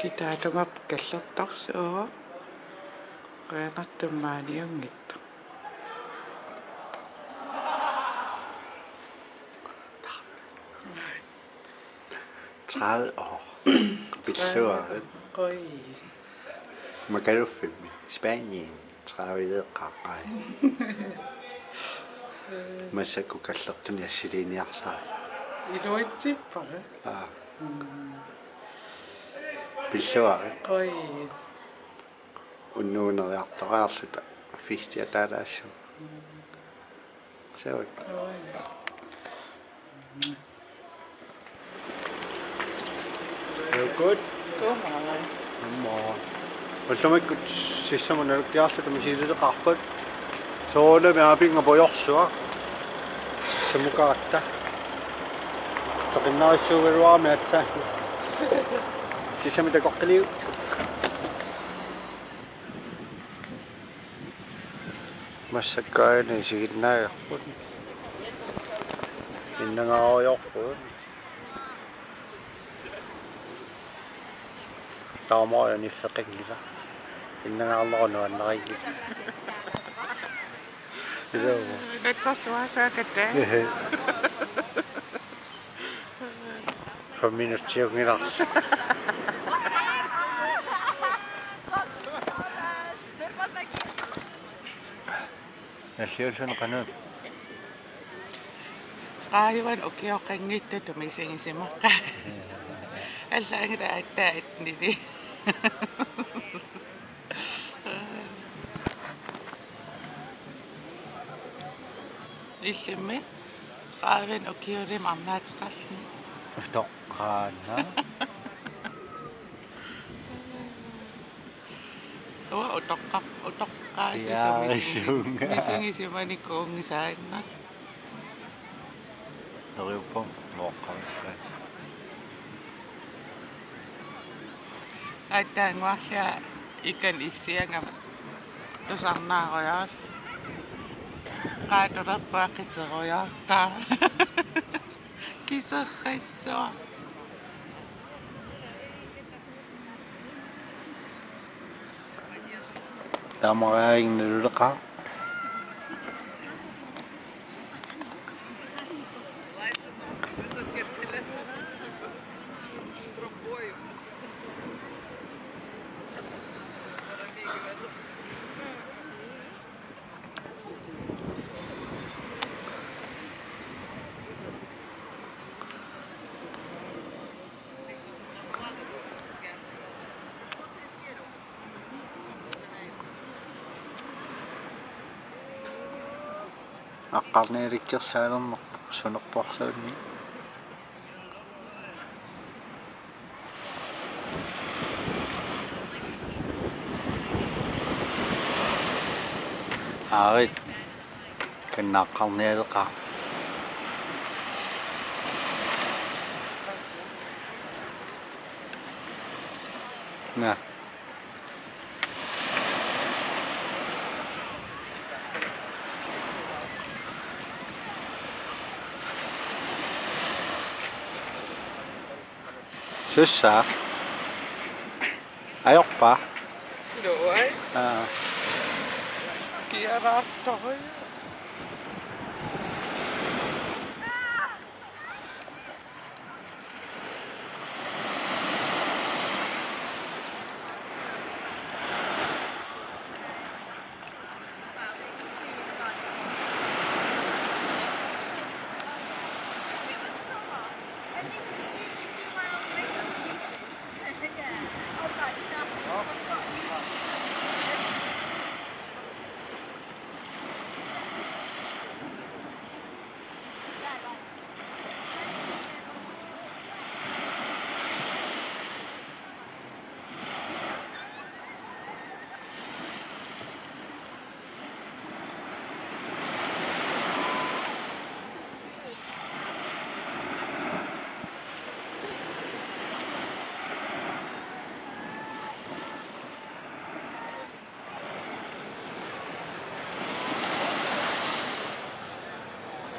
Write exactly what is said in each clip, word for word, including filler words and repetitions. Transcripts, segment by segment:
Itaatungaarput kallertorsuuvoq. Qujanartumik maaniunngitsoq. Tredive år. Pilluarit. Qoi. Makaluffimmi Spanien tredive-eqqaaqai. Massakkut kallertunik assiliiniarsarisi. Iluatsippara. Aa. Mm. Pilluarit. Qoi. Unnuuneriartoriarluta festiataalaassu. Suu. Qoi. Good. Godmorgen. Godmorgen. Ullumikkut sissamut nalukkiarluta misilileqaarput. Soorunami aapinnga pujorsuaq. Sissamukaratta. Seqinnarissuugaluarami aatsaat. Sissamik takoqqiliuk. Massakkut aajuna isiginnaagarput. Innangaarujorput. Taamaammat iffeqanngilaq. Innangaarnerup nuannarigik. Ilaa. Natsarsuaq saakkatta. Ehe. Fem minutsiunngilarsi. Nalliulluni qanoq? Tredive ukioqanngitsutut misigisimaqaaq. Allaanngilaq aatsaat attenili. Illimmi tredive ukiulimmi arnaateqarluni. Utoqqaana. Uanga utoqqa-, utoqqaasutut. Jaa, misigisi-, sunga. Misigisimanikuunngisaannga. Neriuppunga nooqqarissaat. Aatsaannguarlia ikan issiagama tusarnaarujoorlunga. Qaatulerpunga qiterujoortaa. Kiserrissuaq. Tamaraaginnarluleqa. Aqqarnialikkersaalernerpoq sunerporluunniit. Aarit. Kanna aqqarnialeqaaq. Naa. Sussa. Ajorpa? Iluai. Aa. Kiaraartorujuk.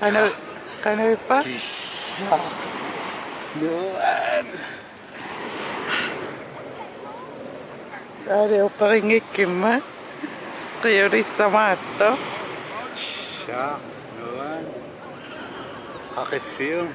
Qanoq, qanoq ippa? Kissa. Nuan. Taali uperingikkimma. Qiulissamaattoq. Shaa, nuan. Qaqiffium.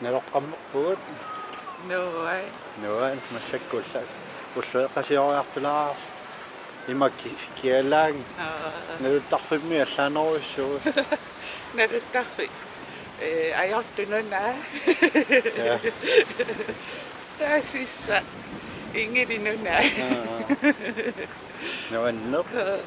Naloqqammerpugut. Nuai. Nuai, massakkut ullua-, ullueqasioriartulaarpoq. Ima ki-, kialaang. Aa. Naluttarfimmi allaanerujussuuvoq. Naluttarfik. Ee, ajortununa. Ja. Taasissaq. Ingilinuna. Aa. Nuanneq. Aa.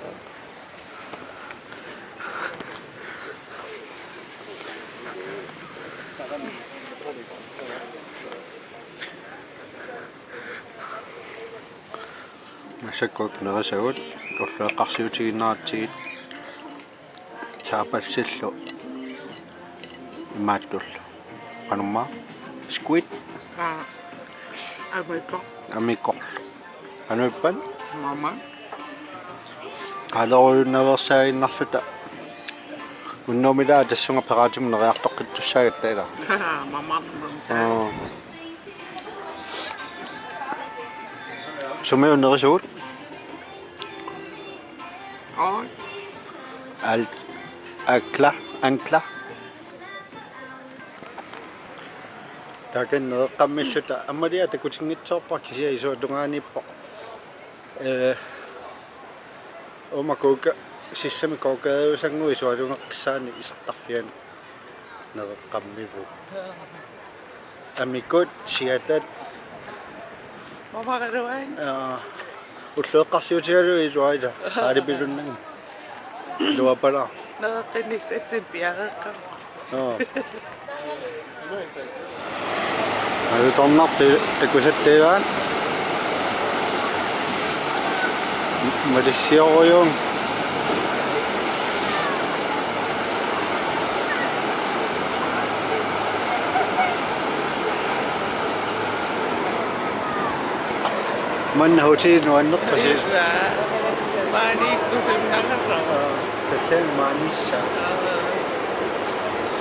Massakkut nerisagut ullueqarsiutigiinnaratsigit saapalsillu imaattullu. Qanormaa? Squid? Aa. Amiko. Amikorlu. Anuippat? Mama. Qalerujunnaveersaaginnarluta. Unnuumilaat tassunga piratimut neriartoqqittussaagatta ilaa. Mama, mama. Aa. Sumiunnerisugut? Aa. Al-, akla, ankla. Takanna eqqammissuta ammaliaq takutinngitsoorpara kisianni isuata tungaaniippoq. Ee, uuma kuuka-, sissami kuukariusannguit isuatungeqqissaannik isertarfianni nereqqammivugut. Amikut siatat. Mamaraluan. Aa, ullueqarsiutigalugu iluaita. Qaalipilunnagit. Iluapalaa. Nereqqinnissatsinnut piareeqqamma. Aa. Alutornartut takusatta ilaat. Malissiorujuummata. Manna hotelimi nuannerpasi. Ila. Maaniikkusunnarpoq. Tassani maaniissaaq.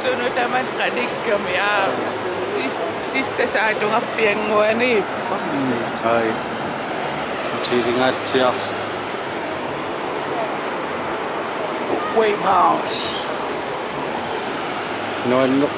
Sunut tamanna qanikkami, aa. Sis-, sissap saatungarpiannguaniippoq. Mm, ai. Hotelingaatsiaq. Wave House. Nuanneq.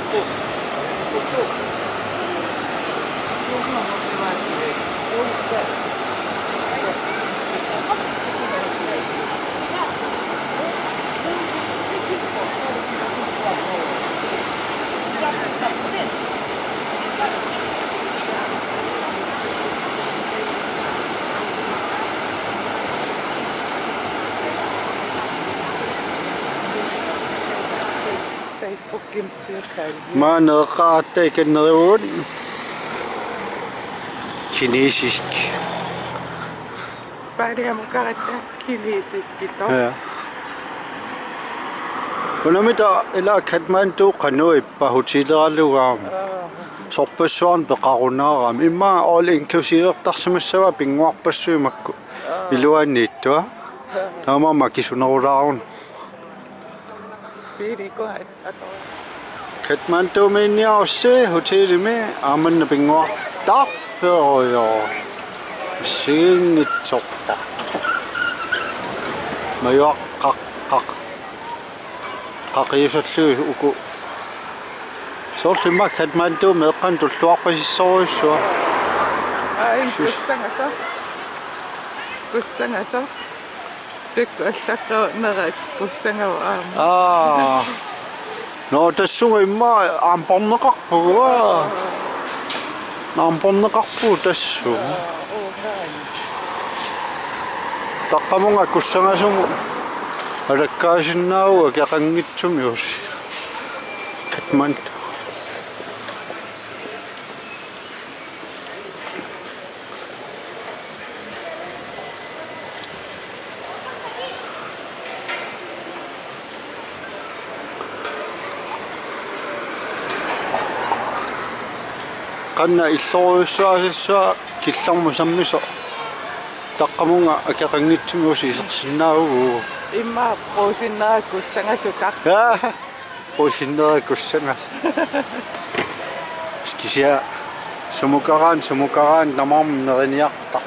Facebookim siullermik. Maanna eqqaaratta ikinnerugut. Kinesisk. Spaniamukarata kinesiskittoq. Ja. Unamita ila Kathmandu qanoq ippa hoteleralugu aamma. Aa. Sorpassuarnik peqarunaarami. Immaqa all inclusive-rtarsimassavaa pinnguarpassuit makku. Aa. Iluaniittoq. Aa. Taamaammat akisunerulaaruna. Piilikkuat. Kathmandumiinniarussi hotelimi aamanna pinnguartarfeerujoq. Assigiinngitsorta. Majuaqqaq-, qaq-, qaqiusallugit uku. Soorlu immaqa Kathmandu meeqqanut tulluarpasissorujussuaq. Ai, sus. Kussangasoq. Kussangasoq. Taakku allaqqanerat kussangavut aamma. Aa. Nå, tassunga immaqa aamma porneqarpugut, aa. Aamma porneqarpugut tassunga. Taqqamunga kussangasumut alakkaasinnaavagut akeqanngitsumik usi. Kathmandu. Qanna illorujussuaq asassua killormut sammisoq. Taqqamunga akeqanngitsumik usi isersinnaavugut. Immaqa Brugsenera kussangasutaq. Jaa, Brugsenera kussangasut. Kisianni sumukaraanni, sumukaraanni tamarmik neriniartarput.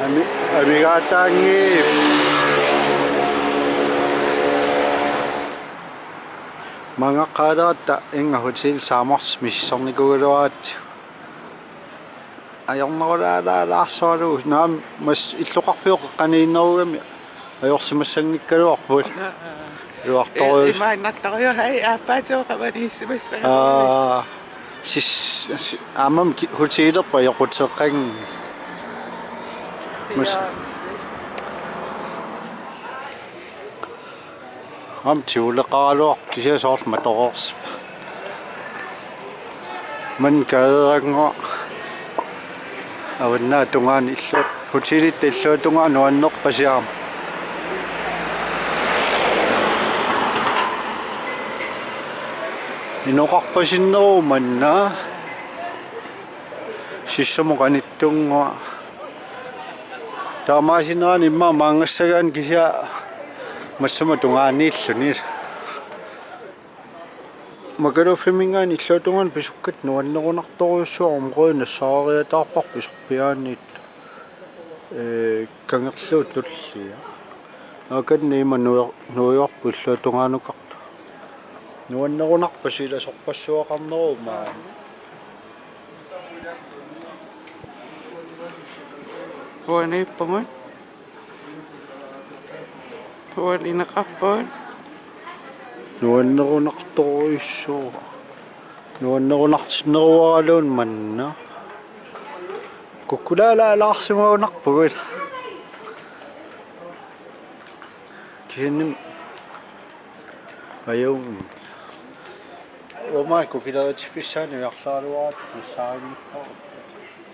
Ami-, amigaataanngiipput. Maanga qaalaata inga hotel Samers misissornikuugaluaratsigu. Ajornerulaalaarsoralugu naamik, mas illoqarfiup qeqqaniinnerugami ajorsimassanngikkaluarput. Aa, aa. Iluartorujus. Imaannartorujuk, hej, aappaatigut qamaniissimassagaluarput. Aa, sis-, si-, aammami ki-, hotelerput ajoquteqanngilaq. Mas- Aa, tiuleqaraluarpoq kisianni soorlu matoreersimasoq. Maani kadeerannguaq avannaata tungaanut illu-, hotelitta illuatungaanut nuannerpasiaq. Inoqarpasinneruvoq manna. Sissumut qanittunnguaq. Taamaasineranik immaqa maanngassagaanni kisianni massuma tungaaniilluni. Magalufimminngaanniit illuatungaanut pisukkatta nuannerunartorujussuuvoq, oqarpoq nassaareriataarparput isorpiaaniittoq. Ee, kangerluup tullia. Akanni ima nuior-, nuiorput illuatungaanukartoq. Nuannerunarpoq silasorpassuaqarneruvoq maani. Uaniippugut. Uanineqarpugut. Nuannerunartorujussuuvoq. Nuannerunartinneruaraluunniit manna. Kukkulaalaalaarsimagunarpugut. Kisianni ajunngi. Uuma kukileriitiffissaani ujarleraluaratta nassaarinngippara.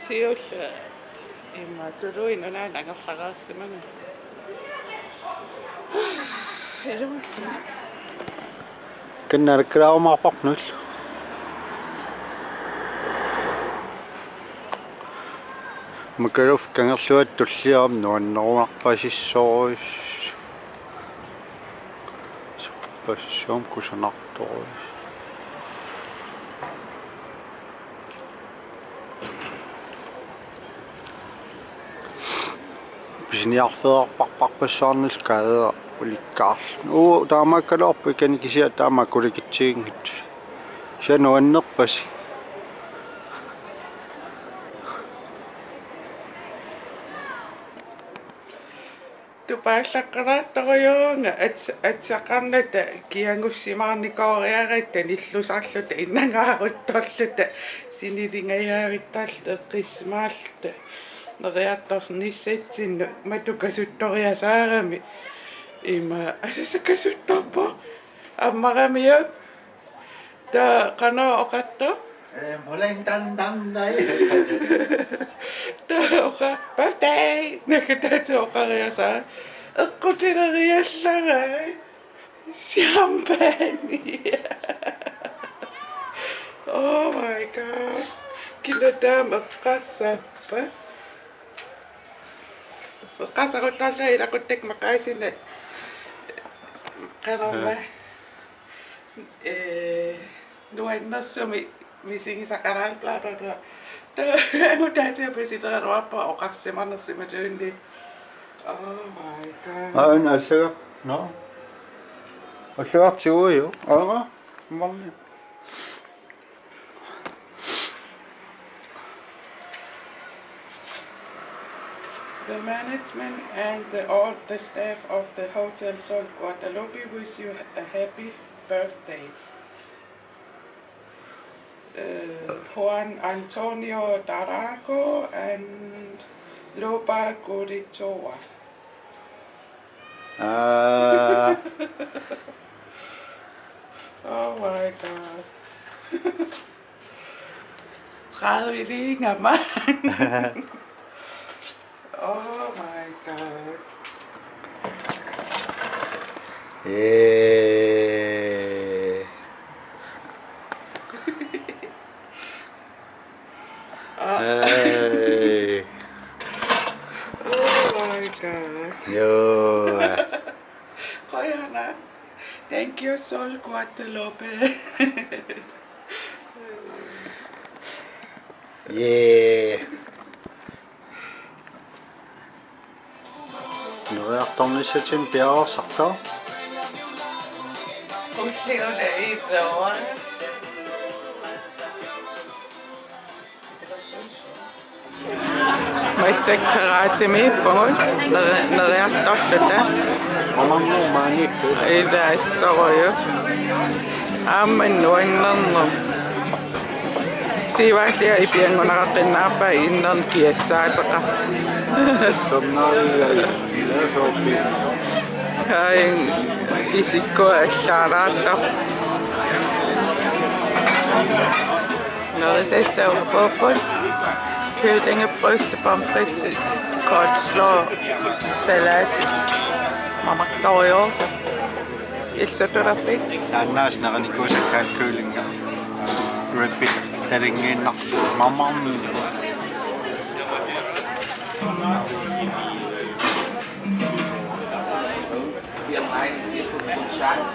Siulleq immaqa tuluit nunaanni angerlareersimaneq. Ilumut. Kanna nalakkalaarumaarparput. Magaluf kangerluata tulliani nuannerunarpasissorujussuuvoq. Pasissuaq kusanartorujussuuvoq. Pisiniarfeerparparpassuarnillu kadeera ulikkaarluni. Uu, taamaakkaluarpoq ikani kisianni taama akulikitsiginngitsoq. Kisianni nuannerpasi. Tupaallaqqalaartorujuuvunga ats-, atsaqarnata kiagussimaarnikooriaratta nillusarluta innangaaruttorluta sinilingajaavittarluta eqqissimaalluta neriartornissatsinnut matukasuttoriasaarami. Ima asasakasuttorpoq ammaramiuk. Taava qanoq oqartoq? Ee, mulen dan dan dai. Taava oqa-, birthday! Naggataatigut oqariasaarami. Eqqutileriallarai. Champagne. Oh my God. Kina taama eqqarsarpa? Eqqarsaruttorlunga ilaquttakka maqaasineq. Qanormaa. Ee, nuannersumik misigisaqalaarput bla, bla, bla. Taava angutaatiga pasileraluarpara oqarsimanersimaluunniit. Oh my God. Aa, una allagaq, no? Allagaq tiguajuk. Aa, marni. The management and the, all the staff of the Hotel Sol Guadalupe wish you a happy birthday. Uh, Juan Antonio Darago and Luba Guritoa. Aa. Oh my God. Tredive-liinnga maanga. Oh my God. Ee. Qujanaq. Thank you, Sol Guadalupe. Yeah. Neriartornissatsinnut piareersartoq. Ulliuna iluaa. Massakkut karatemiippugut neri-, neriartorluta. Amarnermaaniippu. Ilaassorujuk. Aamma nuannerneq. Siuaasiaq ipianngunaqaqqinnaarpaa innerni kiassaateqarpoq. Tassannaaviai ilaasooqi. Ai, isikkua allaalaartoq. Nerisassat uaguupput. Kyllingebrystet, pomfritsit, coleslaw, salati. Mamartorujoorsoq. Illutulerpit? Taannaas nerinikuusakkaat kyllinga. Ribbit talingiinnaq mamarmi.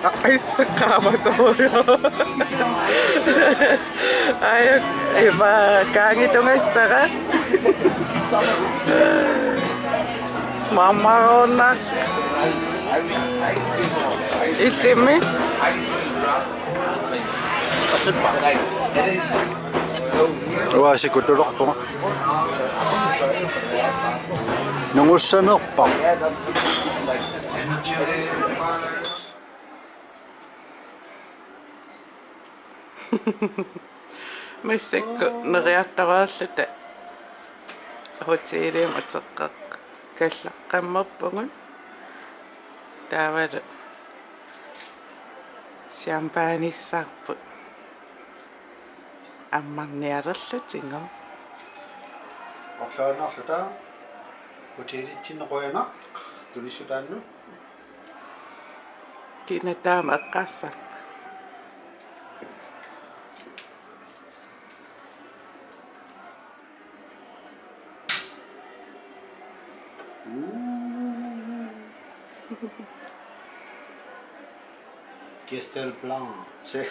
Aqisseqqaamasorujuk. Ai, ima kaangitungassara. Mamaroornaq. Illimmi? Uanga sikutulorpunga. Nungussanerpaq. Massakkut neriartoreerluta hotelimi uteqqikkallaqqammerpugut. Taavalu champagnissarput. Ammarnialerlutigu. Orlaanarluta hotelitsinni qujanaq tunissutaannut. Kina taama eqqarsarpa? Mm. Castell Blanc. Se.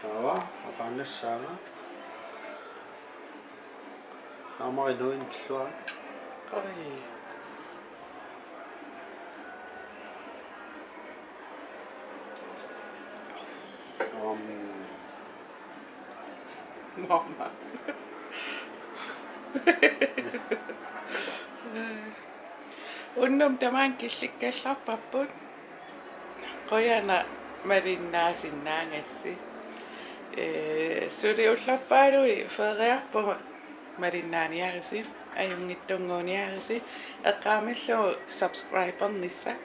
Taava, aqaannassaanga. Aamma inuit illua. Qoi. Um. Mama. Unnuk tamaanga killikkallarparput. Qujanaq malinnaasinnaagassasi. Ee, suli ullorpaaluit feriarpugut malinnaaniarisi, ajunngitsunnguuniarisi, eqqaamallugu subscribernissaq.